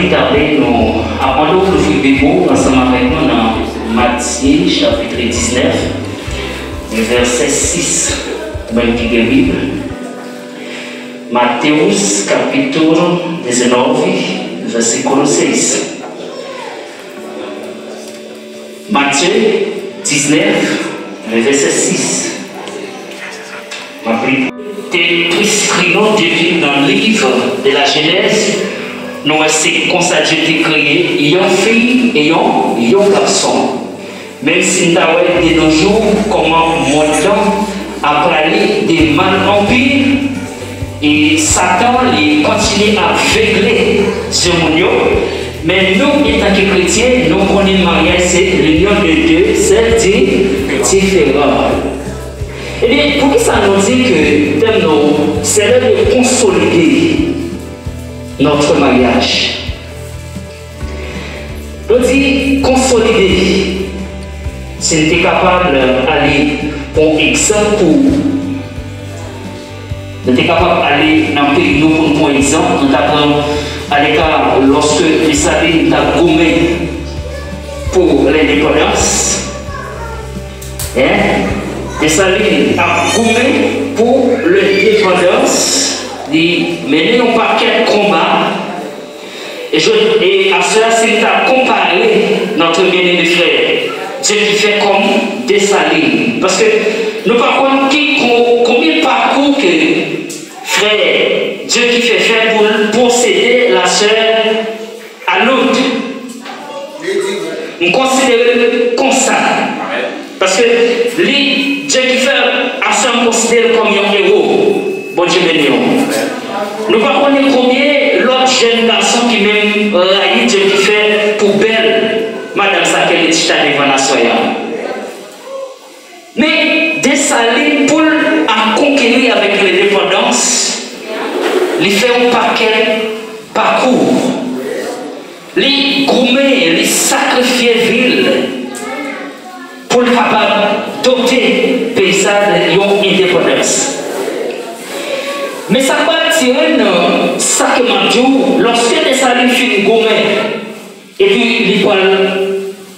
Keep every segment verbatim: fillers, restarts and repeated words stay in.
Tape nou ap mande w louvri Bib ou ansanm avèk nou nan Matye chapit diznèf, vèsè sis. Mwen ki gen Bib. Mateus capítulo dezanove, versículo seis. Matye diznèf, vèsè sis. M ap li. Te preskri nou depi nan liv de la Jenèz, nou wè se konsa Dye te kreye yon fi e yon, yon gason. Menm si n ta wè de nos jours kòman mond lan ap prale de mal an pi, e Satan li kontinye ap vegle sou moun yo, men nou, etanke kretyen, nou konnen maryaj se l'union de deux êtres di-, différents. Ebyen, poukisa nou di ke tèm nou, c'est l'heure de consolider notre mariage? Nou di konsolide. Si n te kapab ale pou egzanp pou, nou te kapab ale nan peyi nou pou n pran egzanp, nou ta pran aleka lòske Desalin t ap goumen pou lendepandans. Hein? Desalin ap goumen pou lendepandans, li mennen yon pakèt konba. E je, e aswè a, si n ta konpare notre bien-aimé frère, Dieu qui fait comme Dessalines, paske nou pa konn ki, kon-, konbyen pakou ke frè Dieu qui fait fè pou l posede la sè Anoud. M konsidere l konsa. Paske li, Dieu qui fait, aswè m konsidere l kòm yon ewo. Bondye beni w. Nou pa konnen konbyen lòt jèn gason ki menm rayi Dieu qui fait pou bèl madanm sa ke li chita devan l aswè a. Men Desalin, pou l akonkeri avèk lendepandans, li fè yon pakèt pakou. Li goumen, li sakrifye vi l pou l kapab dote peyi sa a de yon endepandans. Men sa k pral tire n nan sa ke m ap di w, lòske Desalin fin goumen, epi li pral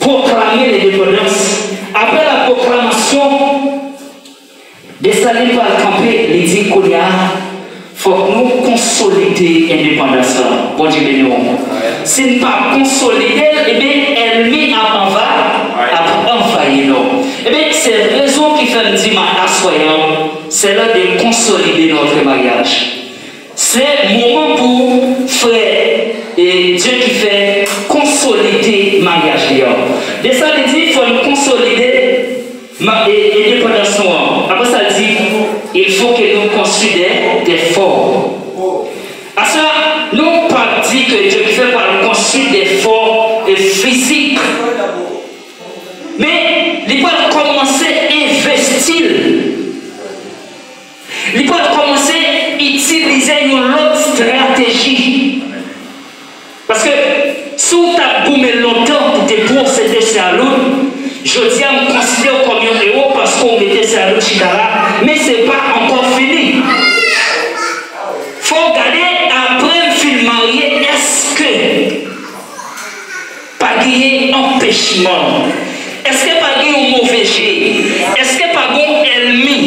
pwoklame lendepandans. Apre la pwoklamasyon, Desalin pral kanpe, li di, kounye a, fòk nou konsolide endepandans lan. Bondye beni w. Si n pa konsolide l, ebyen, ènmi ap anva-, ap anvayi nou. Ebyen, se rezon ki fè m di m aswè a, c'est l'heure de consolider notre mariage. Se moman pou frè e Dieu qui fait konsolide maryaj li an. Desalin di, fò n konsolide ma-, e, endepandans nou an. Apre sa, l di, il faut que nous construisons des, des forts. Aswè a, nou p ap di ke Dieu qui fait pral konstwi de fò e fizik. Men, li pral kòmanse envesti l. Li pral kòmanse itilize yon lòt estrateji. Paske si w t ap goumen lontan pou te posede sè Aloud, jodi a m konsidere w kòm yon ewo paske w mete sè Aloud chita la, men se pa ankò fini. Fò w gade, apre m fin marye, èske pa genyen anpechman? Èske pa gen yon move je? Èske pa gen yon ènmi?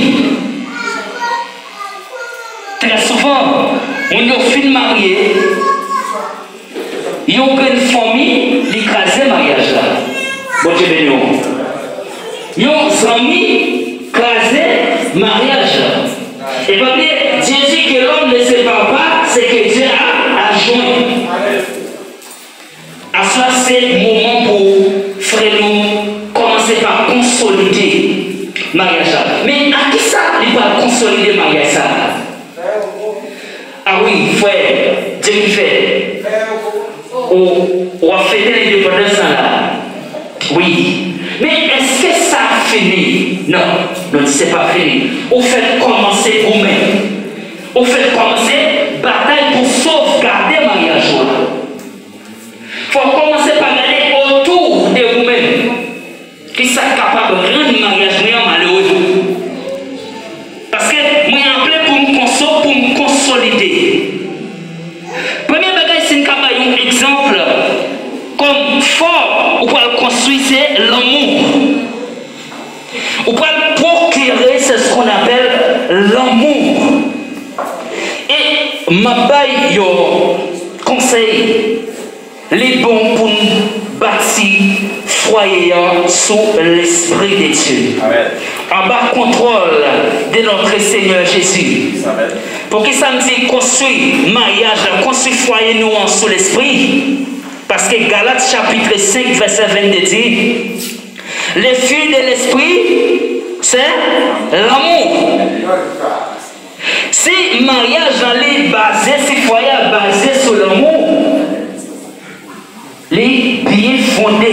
Trè souvan, moun yo fin marye, yon grenn fanmi, li kraze maryaj la. Bondye beni w. Yon zanmi kraze maryaj la. E pa bliye, Dieu dit que l'homme ne se perd pas, c'est que Dieu a, a joint. Aswè a se moman pou frè nou kòmanse pa konsolide maryaj la. Men a kisa li pral konsolide maryaj sa a? A wi, frè, Dieu qui fait. Ou, w ap fete lendepandans lan la. Wi. Men èske sa fini? Non, non, se pa fini. Ou fèk kòmanse goumen. Ou fèk kòmanse batay pou sovgade maryaj ou la. Fò w kòmanse pa gade otou de ou menm. Kisa k kapab rann maryaj mwen an malere? Paske mwen aple pou m konso-, pou m konsolide. Premye bagay, si n ka bay yon egzanp, M ap bay yon konsèy. Li bon pou n bati fwaye an sou Lespri de Dye. Anba kontwòl de notre Seigneur Jésus. Poukisa m di konstwi maryaj la, konstwi fwaye nou an sou Lespri? Paske Galat chapit senk vèsè vennde di, le fruit de l'esprit, c'est l'amour. Si maryaj lan li baze, si fwaye a baze sou lanmou, li byen fonde,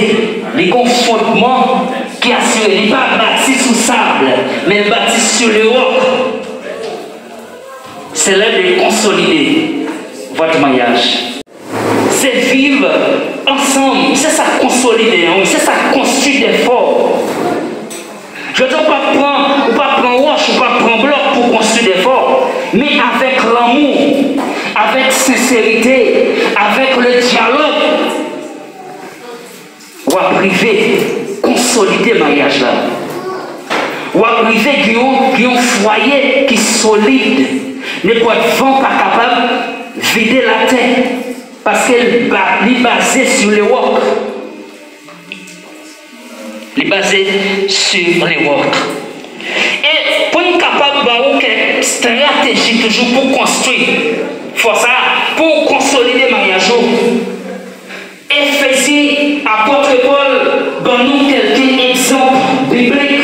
li gon fondman ki asire, li pa bati sou sab, men li bati sou le wòk. Se lè de konsolide vòt maryaj. Se viv ansanm, se sa k konsolide an, wi, se sa k konstwi de fò. Jodi a, ou pa pran, ou pa pran wòch, ou pa pran blòk pou konstwi de fò, men avèk lanmou, avèk senserite, avèk le dyalòg, w ap rive konsolide maryaj la. W ap rive gen yon, gen yon fwaye ki solid. Nenpòt van pa kapab vide l atè. Paske li ba-, li baze sou le wòk. Li baze sou le wòk. E pou n kapab ba ou kèk estrateji toujou pou konstwi fò sa, pou konsolide maryaj ou. Efezyen, apòt Pòl ban nou kèlke egzanp biblik.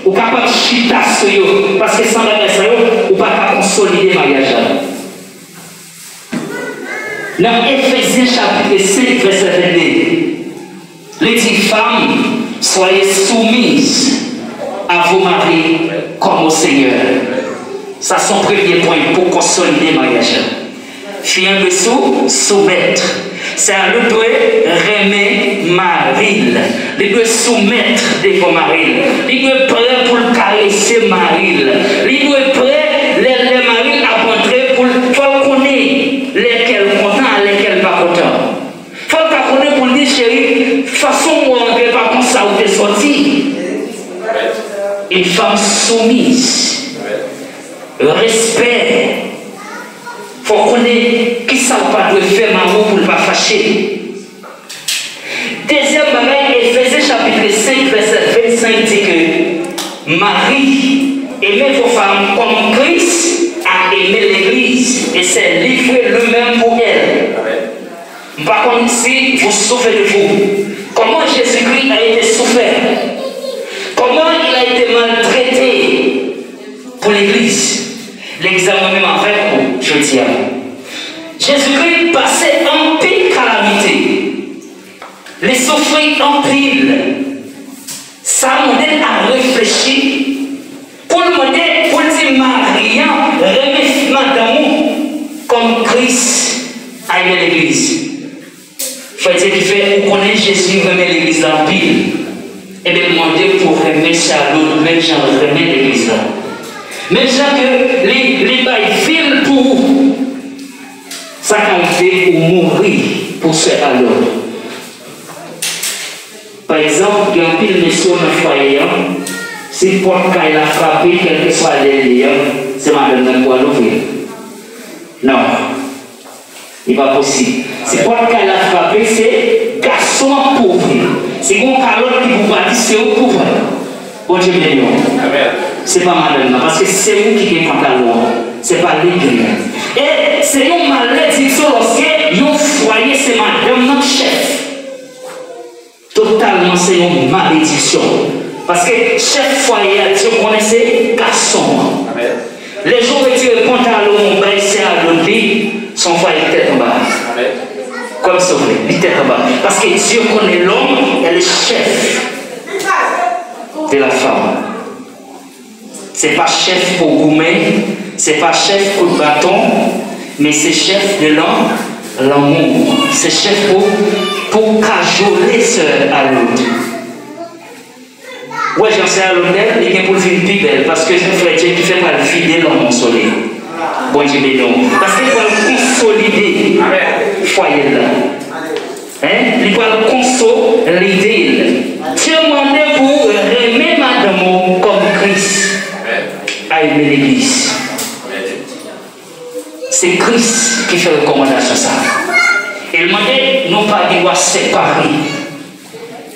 Ou kapab chita sou yo, paske san bagay sa yo, ou pa ka konsolide maryaj la. Nan Efezyen chapit senk, vèsè vennde, li di, Femmes, soyez soumises à vos maris comme au Seigneur. Sa se yon premye pwen pou konsolide maryaj la. Fi an dwe sou, soumèt. Sè a li dwe renmen mari l. Li dwe soumèt devan mari l. Li dwe prè pou l karese mari l. Li dwe prè lè, lè mari l ap antre pou l, fò l konnen lè kè l kontan, lè kè l pa kontan. Fò l ta konnen pou l di, cheri, fason w antre pa konsa ou te sòti. Une femme soumise. Respè. Fò w konnen kisa w pa dwe fè mari w pou l pa fache. Dezyèm bagay, Efezyen chapit senk, vèsè vennsenk di ke mari, aimez vos femmes comme Christ a aimé l'église et s'est livré lui-même pour elle. M pa konn si vous souvenez de vous. Comment Jésus-Christ a été souffert. Comment il a été maltraité pour l'église. Legliz la, mwen menm avèk ou jodi a. Jezikri pase anpil kalamite. Li soufri anpil. Sa mande n a reflechi pou l mande, pou l di mari a, renmen madanm ou kòm Kris a renmen legliz. Frè Dye ki fè ou konnen Jezi renmen legliz la anpil. Ebyen, l mande pou w renmen sè a lòt menm jan l renmen legliz la. Menm jan ke li, li bay vi l pou ou. Sa ka rive ou mouri pou sè a lòt. Pa egzanp, gen anpil mesye nan fwaye a, si pòt kay la frape, kèlkeswa lè l ye a, se madanm nan ki pral ouvri l. Non. Li pa posib. Si pòt kay la frape, se gason an pou ouvri l. Si gen yon kalòt ki pou pati, se ou k pou pran l. Bondye beni w. Se pa madanm nan, paske se ou ki gen pantalon an. Se pa li ki gen. E se yon malediksyon lòske yon fwaye se madanm nan k chèf. Totalman, se yon malediksyon. Paske chèf fwaye a, Dye konnen se gason an. Lè jou retire pantalon ou bay sè a lòt li, se yon fwaye ki tèt anba. Kòm sovle, li tèt anba. Paske Dye konnen l'homme est le chef de la femme. Se pa chèf pou goumen, se pa chèf kout baton, men se chèf de lan-, lanmou. Se chèf pou, pou kajole sè a lòt. Ou wè jan sè a lòt bèl, li gen pou l vin pi bèl, paske se frè Dye ki fè pral vide lanmou sou li. Bondye beni w. Paske l pral konsolide fwaye l la. Hein? Li pral konsolide l. Dye mande pou w renmen madanm ou kòm Kris a renmen legliz. Se Kris ki fè rekòmandasyon sa a. E l mande nou pa gen dwa separe.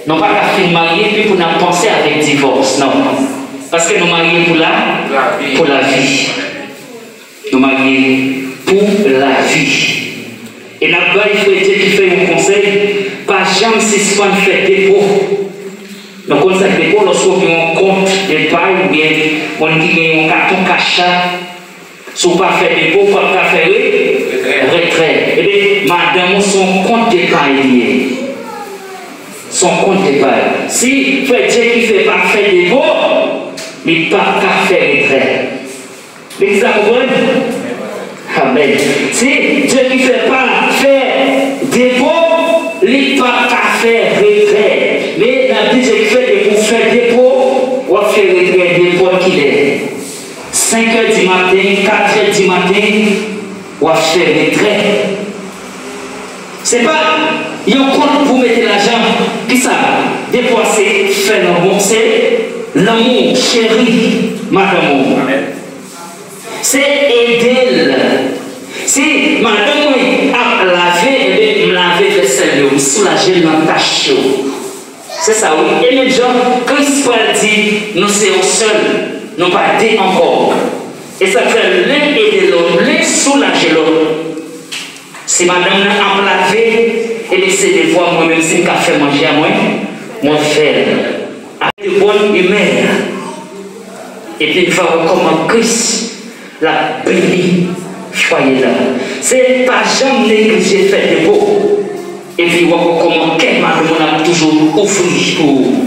Nou pa ka fin marye epi pou n ap panse avèk divòs, non. Paske nou marye pou la, pou lavi. Nou marye pou lavi. E n ap bay frè Dye ki fè yon konsèy, pa janm sispann fè depo. Nou konn sa k depo, lòske w gen yon kont epay oubyen moun ki gen yon katon kacha, si w pa fè depo, w p ap ka fè re-, retrè. Ebyen, madanm ou se yon kont epay li ye. Se yon kont epay. Si frè Dye ki fè pa fè depo, li p ap ka fè retrè. Legliz la konprann? Amèn. Si Dye ki fè pa fè depo, li p ap ka fè retrè. Men n ap di Dye ki fè depi w fè depo, w ap fè retrè nenpòt kilè. Senk è di maten, kat è di maten, w ap fè retrè. Se pa yon kont pou mete lajan. Kisa? Depo a se fè lanmou, se lanmou, cheri madanm ou. Amèn. Se ede l. Si madanm mwen ap lave, ebyen, m lave vèsèl yo, m soulaje l nan tach yo. Se sa, wi. E menm jan, Kris pral di, nou se yon sèl, nou pa de ankò. E sa k fè, len ede lòt, len soulaje lòt. Si madanm nan ap lave, ebyen, se devwa mwen menm, si m ka fè manje a mwen, mwen fè l. Avèk de bòn imè. Epi n va wè kòman Kris l ap beni fwaye la. Se pa janm neglije fè depo. Epi w ap wè kòman kè madanm ou ap toujou ouvri pou ou.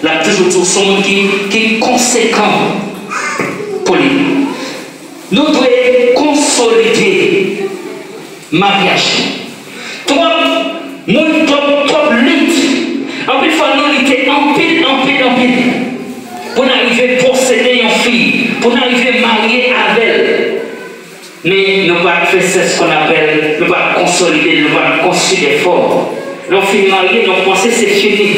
L ap toujou di w se yon moun ki, ki konsekan pou li. Nou dwe konsolide maryaj. Twòp moun, twòp, twòp lit. Anpil fwa, nou lite anpil, anpil, anpil pou n arive posede yon fi, pou n arive marye avè l. Men nou pa t fè sèks kon apèl, nou pa t konsolide l, nou pa t konstwi dè fò. Lè w fin marye, nou panse se fini,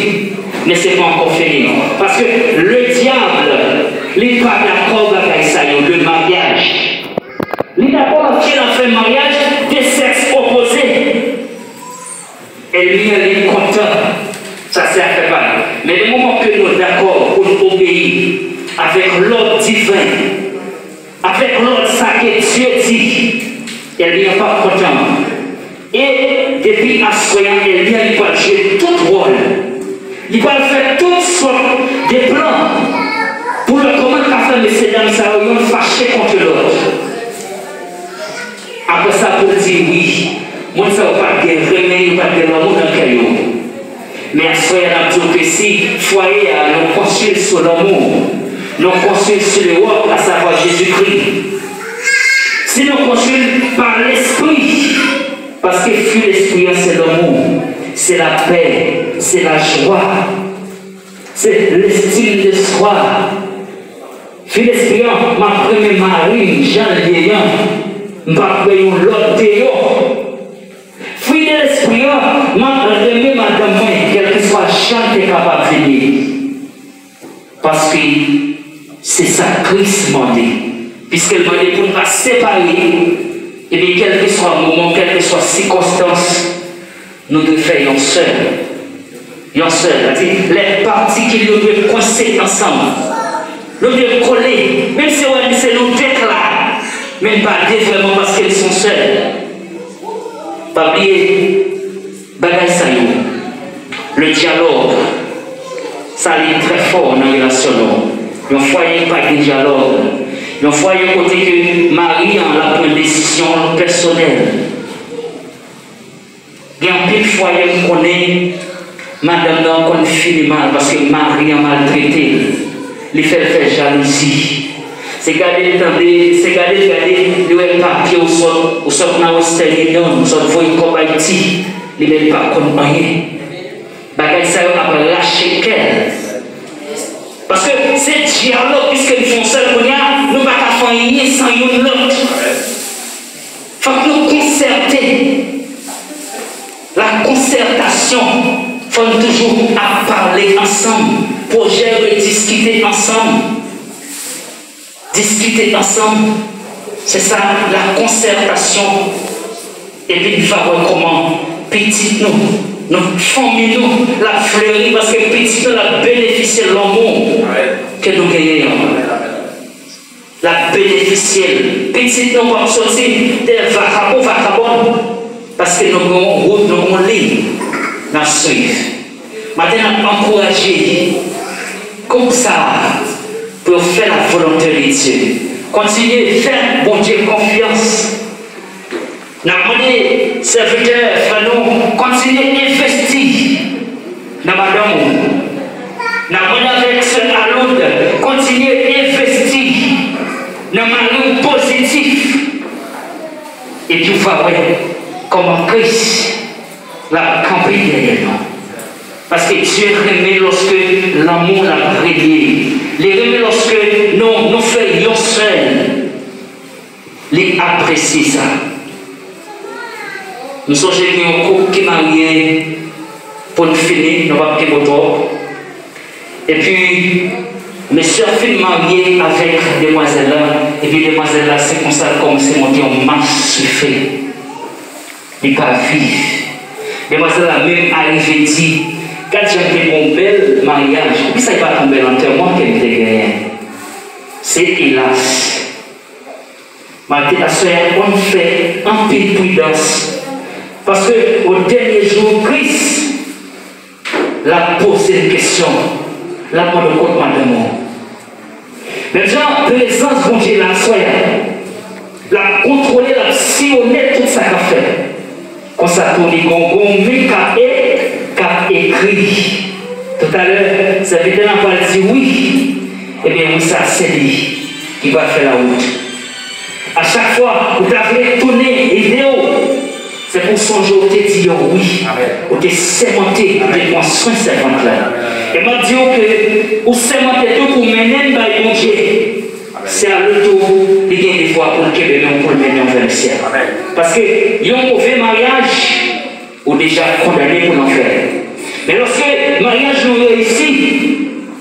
men se pa ankò fini. Paske le diable, li pa dakò bagay sa yo, le mariage. Li dakò paske l ap fè maryaj de sèks opoze. Ènmi an, li kontan. Sa se afè pa l. Men le moman ke nou dakò pou n obeyi avèk lòd diven, avèk lòd sa ke Dye di, ènmi an p ap kontan. E depi aswè a, ènmi an, li pral jwe tout wòl. Li pral fè tout sòt de plan pou l wè kòman l ka fè mesyedam sa yo, yonn fache kont lòt. Apre sa, pou l di, wi, moun sa yo pa t gen renmen, yo pa t gen lanmou nan kè yo. Men aswè a, n ap di w ke si fwaye a, nou konstwi l sou lanmou, nou konstwi l sou le wòk, asavwa Jezikri. Si nou konstwi l pa Lespri, paske fwi Lespri a, se lanmou, se lapè, se lajwa, se lestim de swa. Fwi Lespri a, m ap renmen mari m jan l ye an, m p ap wè yon lòt deyò. Fwi de Lespri a, m ap renmen madanm mwen, kèlkeswa jan l te kapab vini. Paske se sa Kris mande. Piske l mande pou n pa separe, ebyen, kèlkeswa moman, kèlkeswa sikonstans, nou dwe fè yon sèl. Yon sèl. Sa di, lè patikil yo dwe kwense ansanm. Nou dwe kole. Menm si w wè se nou de k la, men n pa de vrèman paske n se yon sèl. Pa bliye, bagay sa yo, le dyalòg, sa li trè fò nan relasyon nou. Yon fwaye pa gen dyalòg. Yon fwaye kote ke mari an l ap pran desizyon l pèsonèl. Gen anpil fwaye m konnen madanm nan konn fini mal paske mari an maltrete l. Li fè l fè jalouzi. Se gade l tande, se gade l gade, li wè papye ou sot, ou sot nan Western Union, ou sot voye kòb Ayiti, li menm pa konn anyen. Bagay sa yo ap rache kè l. Paske se dyalòg, piske n fè yon sèl kounye a, nou pa ka fè anyen san youn lòt. Fòk nou konsète. La concertation. Fò n toujou ap pale ansanm. Pwojè yo diskite ansanm. Diskite ansanm. Se sa, la konsètasyon. Epi n va wè kòman pitit nou, nou fanmi nou, l ap fleri, paske pitit nou l ap benefisye lanmou ke nou genyen an. L ap benefisye l. Pitit nou p ap soti de vakabon, vakabòn, paske nou gen yon wout, nou gen yon liy n ap swiv. Maten n ap ankouraje koup sa a pou yo fè la volonte de Dye. Kontinye fè Bondye konfyans. N ap mande sèvitè, frè nou, kontinye envesti nan madanm ou. N ap mande avèk sè Aloud, kontinye envesti nan mari w pozitif. Epi w va wè kòman Kris l ap kanpe dèyè nou. Paske Dye renmen lòske lanmou l ap renye. Li renmen lòske nou, nou fè yon sèl. Li apresye sa. M sonje gen yon koup ki marye, pou n fini, nou p ap gen mo twòp. Epi, mesye a fin marye avèk demwazèl la, epi demwazèl la, se konsa l kòmanse monte yon mach sou fè. Li pa viv. Demwazèl la menm arive di, "Gad jan m te gen yon bèl maryaj, poukisa se pa t yon bèl antèman ke m te genyen?" Se elas. Maten, aswè a, ann fè anpil pridans. Paske o dènye jou, Kris, l ap poze n kesyon. L ap mande w kot madanm ou. Menm jan prezans Bondye la aswè a, l ap kontwole, l ap siyonnen tout sa k ap fèt. Konsa tou, li gon, gon men k ap e, k ap ekri. Toutalè, sèvitè a pral di wi. Ebyen, wi sa, se li ki pral fè lawout. A chak fwa ou ta vle tounen ede yo, se pou w sonje w te di yo wi. Ou te sèmante de pran swen sèvant la. E m ap di w ke ou sèmante tou pou mennen l bay Bondye. Se a li tou, li gen devwa pou l kenbe men w, pou l mennen w vè lesyèl. Paske yon move maryaj, ou deja kondane pou lanfè. Men lòske maryaj nou reyisi,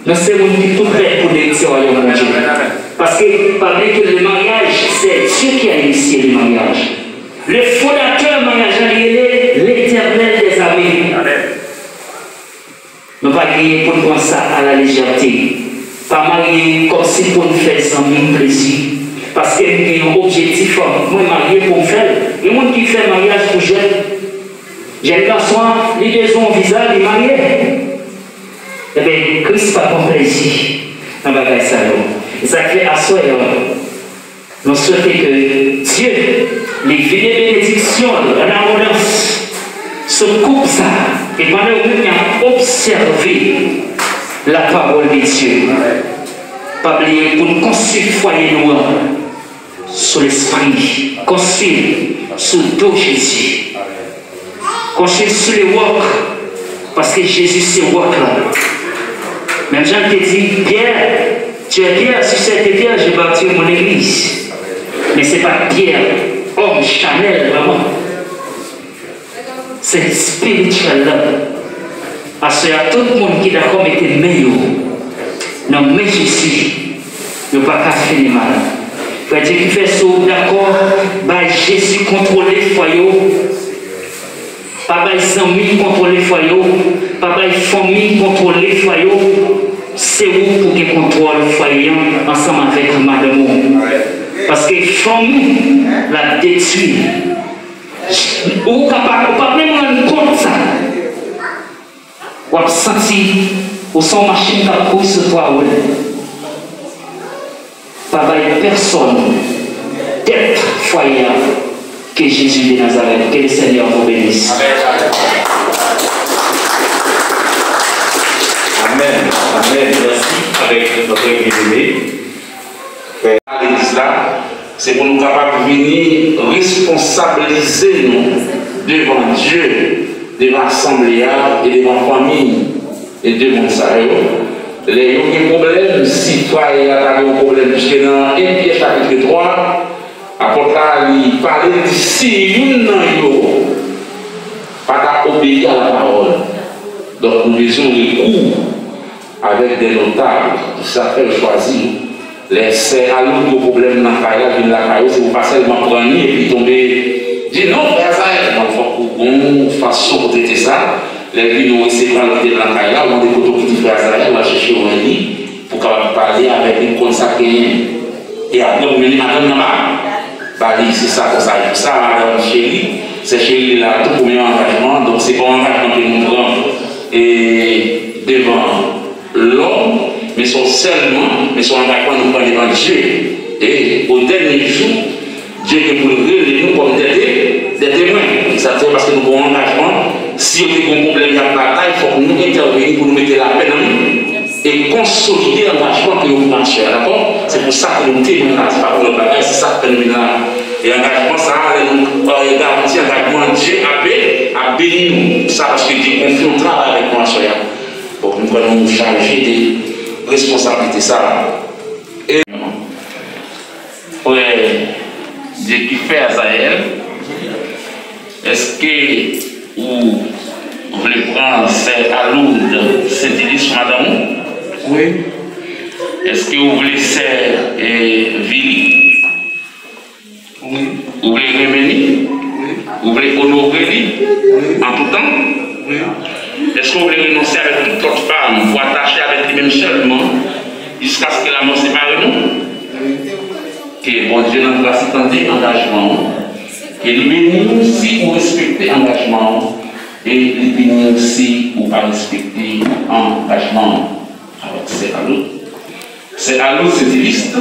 nou se moun ki tou prè pou n eritye wayòm Bondye. Paske, pa bliye ke le mariage, c'est Dieu qui a initié le mariage. Le fondateur maryaj la, li rele Letènèl dèzame. Nou pa genyen pou n pran sa a la lejète. Pa marye kòmsi pou n fè zanmi m plezi. Paske m gen yon objektif, mwen marye pou m fè l. Gen moun ki fè maryaj pou jèn. Jèn gason an, li bezwen yon viza, li marye. Ebyen, Kris pa pran plezi nan bagay sa yo. E sa k fè aswè a, nou swete ke Dye li vide benediksyon l an abondans sou koup sa a, e pandan yo menm y ap obsève la parole de Dieu. Pa bliye pou n konstwi fwaye nou an sou Lespri, konstwi l sou do Jezi. Konstwi l sou le wòk, paske Jezi se wòk la. Menm jan l te di Pyè, tu es Pierre, sur cette pierre, je bâtirai mon église. Men se pa t Pyè, òm chanèl vrèman. Se espirityèl la. Aswè a, tout moun ki dakò mete men yo nan men Jezi, yo pa ka fini mal. Frè Dye ki fè si w dakò, bay Jezi kontwole fwaye w. Pa bay zanmi kontwole fwaye w. Pa bay fanmi kontwole fwaye w. Se ou pou gen kontwòl fwaye an ansanm avèk madanm ou. Paske fanmi la detwi. Ou ka pa, ou pa menm rann kont sa. W ap santi ou se yon machin k ap kouri sou twa woul. Pa bay pèsonn tèt fwaye a ke Jezi de Nazarèt. Que le Seigneur vous bénisse. Amèn. Amèn. Mèsi avèk notre bien-aimé. Legliz la, se pou nou kapab vini responsablize nou devan Dye, devan asanble a e devan fanmi e de moun sa yo. Lè yo gen pwoblèm, si fwaye a ta gen yon pwoblèm, piske nan en Pyè chapit twa, apot la li pale, li di si youn nan yo pa ta obeyi a la pawòl. Donk, nou bezwen rekou avèk de notab, sa fè yo chwazi. Lè sè Aloud gen pwoblèm nan kay la, vin lakay ou, Ou pa sèlman pran li epi tonbe di non, frè Azayèl. Non, fòk ou gon fason pou trete sa. Lè l vini, ou resevwa l, ou kite l nan kay la, ou mande kote w kite frè Azayèl, ou al chèche w wè li, pou w kapab pale avèk li, konn sa k genyen. E apre, ou mennen madanm nan ba, ba li, se sa, konsa. E pou sa, madanm cheri, sè cheri, li la tou pou mennen angajman an. Donk, se pa yon angajman ke nou pran, e, devan lòm, men se yon sèlman, men se yon angajman nou pran devan Dye. E o dènye jou, Dye gen pou l rele nou kòm dè te-, dè temwen. E sa fè paske nou gen yon angajman, si yo te gen yon pwoblèm, y ap batay, fòk nou entèveni pou nou mete lapè nan li. E konsolide angajman ke yo pran sè a, dakò? Se pou sa ke nou te vin la, se pa pou lòt bagay, se sa k fè nou vin la. E angajman sa a, lè nou, e, garanti angajman an, Dye ap, ap beni nou. Sa paske Dye konfye yon travay avèk nou aswè a. Bon, m kwè nou chaje de responsablite sa a. E frè Dyekifè Azayèl, èske ou vle pran sè Aloud Sentilis madanm ou? Wi. Èske ou vle sè, e, Vili? Wi. Ou vle renmen li? Wi. Ou vle onore li? Wi. An tou tan? Wi. Èske ou vle renonse avèk tout lòt fanm pou atache avèk li menm sèlman, jiskaske lanmò separe nou? Wi. Ke Bondye nan gras li tande angajman w. Ke li beni w si ou respekte angajman w, e li pini w si ou pa respekte angajman w. Alò, sè Aloud. Sè Aloud Sentilis,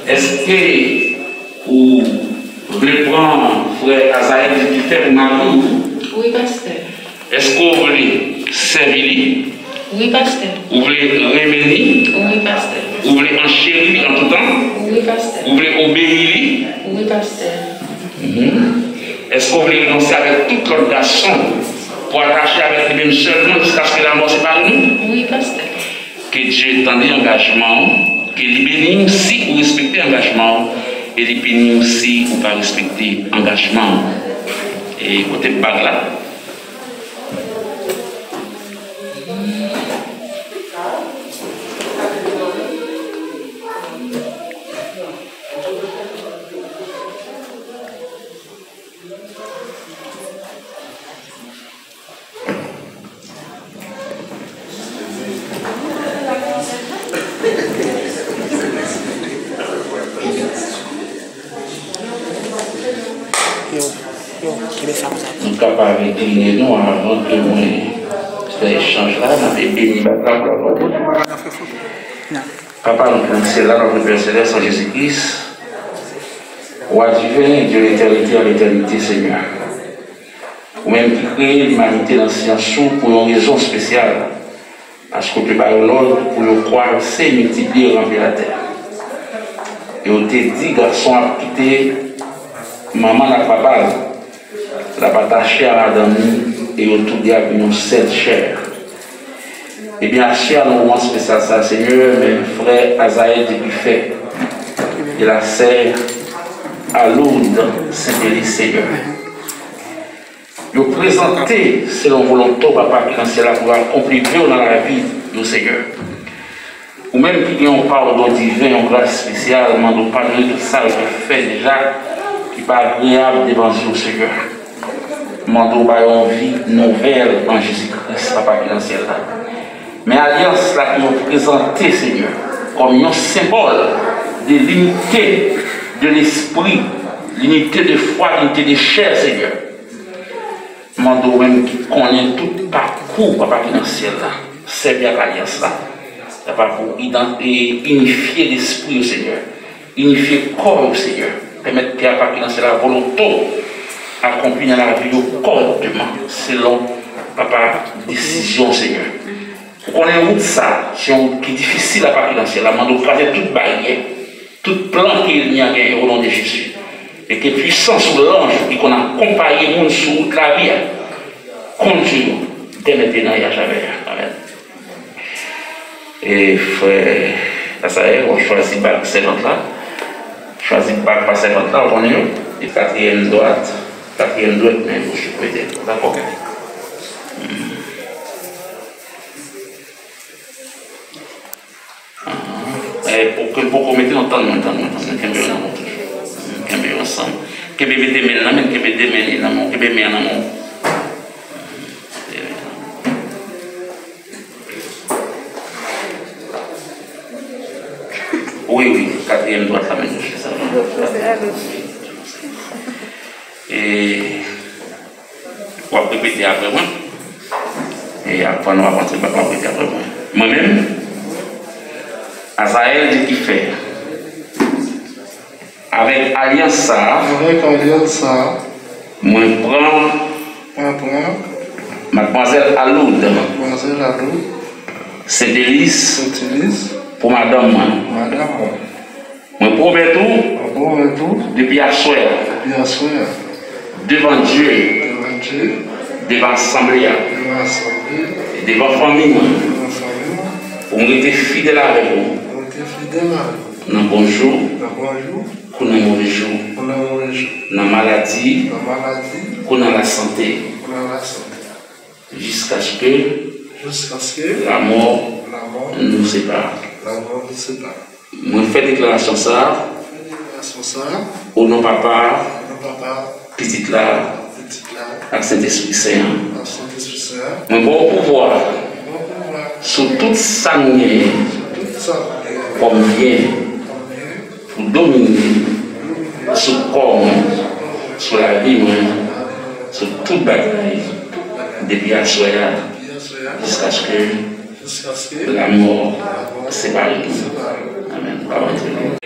èske ou vle pran frè Azayèl Dyekifè pou mari w? Wi, pastè. Èske w vle sèvi li? Wi, pastè. Ou vle renmen li? Wi, pastè. Ou vle ancheri li an tou tan? Wi, pastè. Ou vle obeyi li? Wi, pastè. Mhm. Èske w vle renonse avèk tout lòt gason pou atache avèk li menm sèlman jiskaske lanmò separe nou? Wi, pastè. Ke Dye tande angajman w, ke li beni w si ou respekte angajman w, e li pini w si ou pa respekte angajman w. E kote bag la? Yo, yo, kenbe sa konsa. Nou kapab enklinen nou avan ke mwen fè echanj la, n ap beni bab la pou la glwa de Dye. Papa nou ki nan syèl la, notre Père Céleste, an Jezi Kris, Roi divin, de l'éternité en l'éternité, Senyè. Ou menm ki kreye limanite nan syans ou pou yon rezon espesyal, paske w te ba yo lòd pou yo kwa, se miltipliye, ranpli latè. E w te di gason ap kite manman l ak papa l, l ap atache a madanm li, e yo tou de ap vin yon sèl chè. Ebyen, aswè a, nan moman espesyal sa a, Senyè, men frè Azayèl Dyekifè e la sè Aloud Sentilis, Senyè. Yo prezante selon volonte w, Papa ki nan syèl la, pou akonpli vle w nan lavi yo, Senyè. Ou menm ki gen yon padon diven, yon gras espesyal, mande w padone tout sa yo te fè deja ki pa agreyab devan zye w, Senyè. Mande w ba yo yon vi nouvèl an Jezi Kris, Papa ki nan syèl la. Men alyans la ke yo prezante, Senyè, kòm yon senbòl de linite de lespri, linite de fwa, linite de chè, Senyè. Mande w menm ki konnen tout pakou, Papa ki nan syèl la, sèvi ak alyans la, Papa, pou idan-, e inifye lespri yo, Senyè. Inifye kò yo, Senyè. Pèmèt ke, Papa ki nan syèl la, volonte w akonpli nan lavi yo kòrèkteman, selon, Papa, desizyon w, Senyè. Ou konnen wout sa, se yon wout ki difisil, Papa ki nan syèl la. Mande w kraze tout baryè, tout plan ke ènmi an genyen, o non de Jezi. E ke pwisans ou, lanj ou ki konn akonpaye moun sou wout lavi a, kondui nou dè mentnan e a jamè. Amèn. E frè Azayèl, w ap chwazi bag sèvant la. Chwazi bag pa sèvant la, w konnen yo. E katriyèm dwat, katriyèm dwèt, men goch ou mete. Dakò? Eh, pou ke poko mete, non, tann mwen, tann mwen, tann mwen, kenbe yo nan men toujou. Kenbe, mete men nan men, kenbe de men li nan men, kenbe men an nan men. Wi, wi, katriyèm dwat la menm. E, w ap repete apre mwen. E avan nou avanse, w ap repete apre mwen. Mwen menm, Azayèl Dyekifè, avèk alyans sa a, Avèk alyans sa a, mwen pran mwen pran Madmwazèl Aloud Madmwazèl Aloud Senteliz Senteliz pou madanm mwen. Madanm mwen. Mwen pwomèt ou, Mwen pwomèt ou, depi aswè a, depi aswè a, devan Dye, devan Dye, devan asanble a, devan asanble a, e devan fanmi mwen, devan fanmi mwen, pou m rete fidèl avèk ou, pou m rete fidèl avèk ou, nan bon jou, nan bon jou, kou nan move jou, kou nan move jou, nan maladi, nan maladi, kou nan lasante, kou nan lasante, jiskaske, jiskaske, lamò, lamò, nou separe. Lamò nou separe. Mwen fè deklarasyon sa a, Fè deklarasyon sa a, o non Papa a, o non Papa a, Pitit la, Pitit la, ak Sentespri Sen an. Ak Sentespri Sen an. Mwen ba w pouvwa, Mwen ba w pouvwa, sou tout sa m genyen, sou tout sa m genyen, kòm byen, kòm byen, pou domine, domine, sou kò mwen, sou lavi mwen, sou tout bagay, depi aswè a, depi aswè a, jiskaske, jiskaske, lamò, lamò, separe nou, separe nou. Amèn.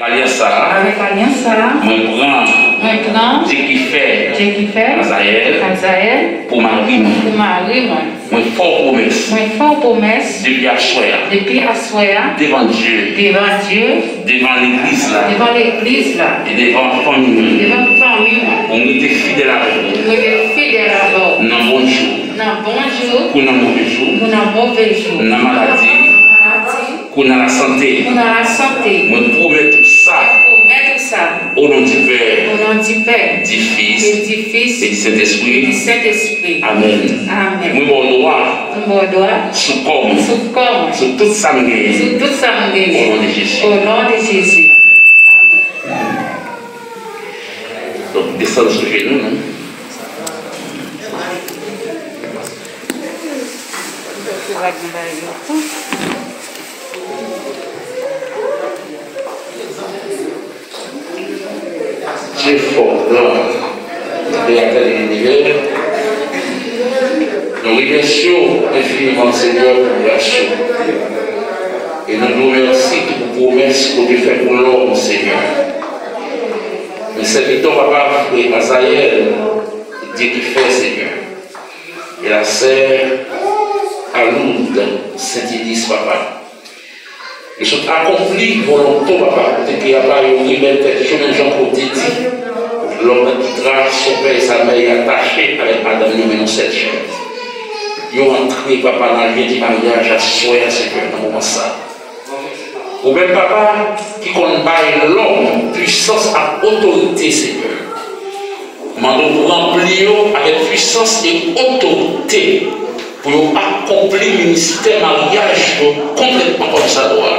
Alyans sa a, Avèk alyans sa a, mwen pran, mwen pran, Dye ki fè, Dye ki fè, Azayèl, Azayèl, pou mari mwen, pou mari mwen. Mwen fè w pwomès, mwen fè w pwomès, depi aswè a, depi aswè a, devan Dye, devan Dye, devan legliz la, devan legliz la, e devan fanmi mwen, devan fanmi mwen, pou m rete fidèl avèk ou, pou m rete fidèl avè w, nan bon jou, nan bon jou, kou nan move jou, kou nan move jou, nan maladi, nan maladi, kou nan lasante, kou nan lasante. Mwen pwomèt ou sa, mwen pwomèt ou sa, o non di Pè, o non di Pè, di Fis, e di Fis, e di Sentespri, e di Sentespri. Amèn. Amèn. Mwen ba w dwa, mwen ba w dwa, sou kò mwen, sou kò mwen, sou tout sa m genyen, sou tout sa m genyen, o non de Jezi, o non de Jezi. Donk, desann sou jenou nou. Dye fò, gran, Kreyatè de linivè, nou remèsye w enfiniman, Senyè, pou gras ou. E nou di w mèsi tou pou pwomès ke w te fè pou lòm, Senyè. Men sèvitè w, papa, frè Azayèl, Dye ki fè, Senyè, e la sè Aloud Sentilis, papa. Yo sot akonpli volonte w, papa, kote ke apa yo remèt tèt yo, menm jan ke w te di, l'homme quittera son père et sa mère, e atache avèk madanm li, men nou sèl chè. Yo antre, papa, nan lye de maryaj aswè a, Senyè, nan moman sa. Ou menm, papa, ki konn bay lòm pwisans ak otorite, Senyè. Mande w ranpli yo avèk pwisans e otorite pou yo akonpli ministè maryaj yo konplètman kòmsadwa.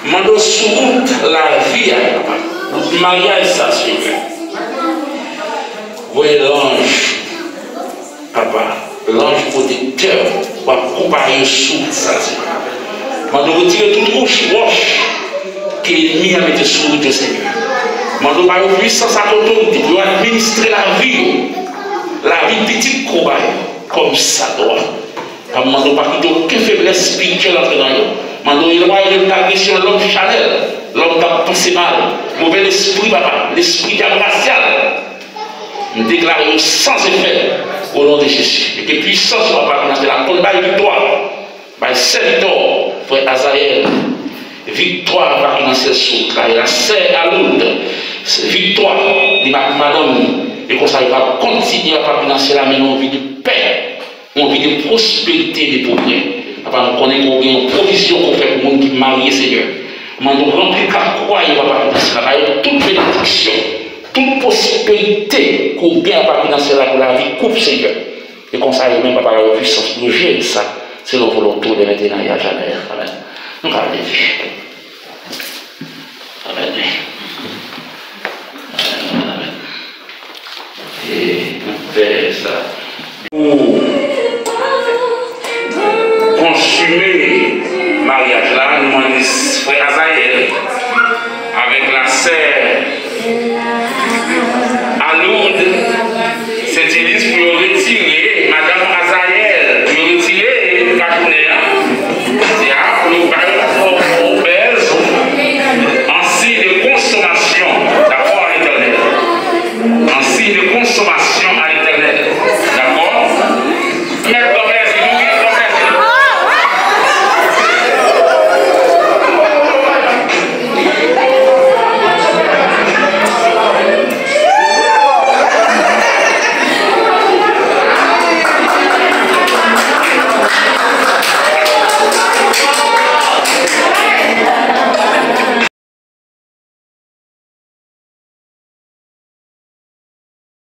Mande w sou wout lavi a, papa, wout maryaj sa, Senyè. Voye lanj, papa, lanj pwotektè w ap konpaye yo sou wout sa, Senyè. Mande w retire tout wòch, wòch ke ènmi a mete sou wout yo, Senyè. Mande w ba yo pwisans ak otorite pou yo administre lavi yo, lavi pitit ke w ba yo, kòmsadwa. Papa, mande w pa kite okenn feblès espirityèl antre nan yo. Mande w elwaye yo de agresyon lòm chanèl, lòm k ap panse mal, move lespri, papa, lespri dyab rasyal. M deklare yo san efè, o non de Jezi. E ke pwisans ou, papa, nan syèl la konn bay viktwa. Bay sèvitè w, frè Azayèl, viktwa, papa, ki nan syèl sou wout la. E la sè Aloud, se viktwa, li ak madanm li. E konsa, yo va kontinye, papa, ki nan syèl la, mennen yon vi de pè. Yon vi de pwosperite, de pwogrè. Papa, nou konnen ke w gen yon pwovizyon ke w fè pou moun ki marye, Senyè. Mande w ranpli kat kwa yo, papa, ki nan syèl la, ba yo tout benediksyon, tout pwosperite ke w gen, papa, ki nan syèl la, pou lavi koup, Senyè. E konsa, yo menm, papa, yo pwisans pou yo jere sa, selon volonte w, dèmen te nan ya jamè. Amèn. Nou ka leve. Amèn. Amèn, amèn, amèn. fè sa.